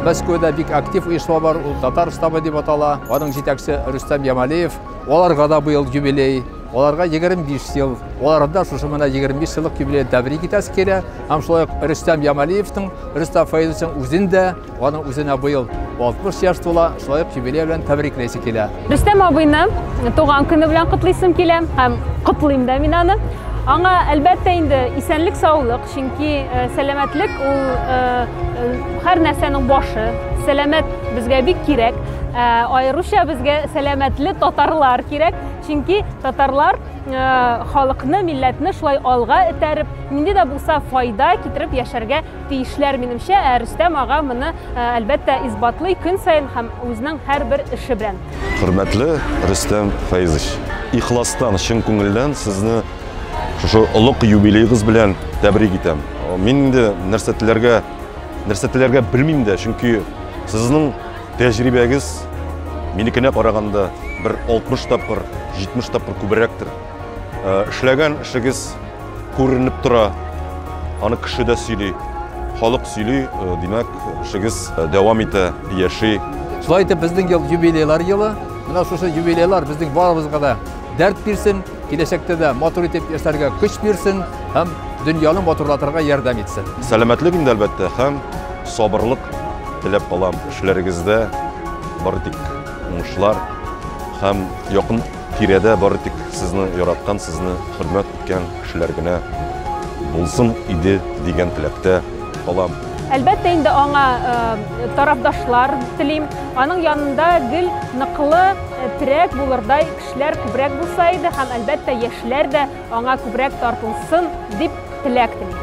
Мәскәүдә бик актив оешма бар, ул Татар штабы дип атала. Аның җитәкчесе Рөстәм Ямалиев. Аларга да быел юбилей. Аларга 25 ел. Аларны да шушы менә 25 еллык юбилей тәбрик итәсе килә. Һәм шулай ук Рөстәм Ямалиевның, Рөстәм Фәизовичның үзен дә, аның үзенә быел 60 яшь тула, шулай ук юбилей белән тәбрикләсе килә. Рөстәм абыйны туган көне белән котлыйсым килә һәм котлыйм да мин аны. Аңа, әлбәттә инде, исәнлек, саулык, чөнки сәламәтлек ул һәр нәрсәнең башы. Сәламәт безгә бик кирәк. Аеруча безгә сәламәтле татарлар кирәк, чөнки татарлар халыкны, милләтне шулай алга этәреп, нинди дә булса файда китереп яшәргә тиешләр, минемчә. Ә Рөстәм ага моны, әлбәттә, исбатлый көн саен һәм үзенең һәрбер эше белән. Хөрмәтле Рөстәм Фәизович, ихластан, чын күңелдән сезне шушы олуг юбилеегыз белән тәбрик итәм. Мин инде нәрсә теләргә, нәрсә теләргә белмим дә, чөнки сезнең тәҗрибәгез минекенә караганда бер 60 тапкыр, 70 тапкыр күбрәктер. Эшләгән эшегез күренеп тора, аны кеше дә сөйли, халык сөйли, димәк, эшегез дәвам итә, яши. Шулай итеп, безнең ел юбилейлар елы. Менә шушы юбилейлар безнең барыбызга да дәрт бирсен, киләчәктә дә матур итеп яшәргә көч бирсен һәм дөньяны матурлатырга ярдәм итсен. Сәламәтлек инде, әлбәттә, һәм сабырлык теләп калам. Эшләрегездә бары тик уңышлар һәм якын тирәдә бары тик сезне яраткан, сезне хөрмәт иткән кешеләр генә булсын иде дигән теләктә калам. Әлбәттә инде аңа тарафдашлар телим. Аның янында гел ныклы терәк булырдай кешеләр күбрәк булса иде һәм, әлбәттә, яшьләр дә аңа күбрәк тартылсын дип теләк телим.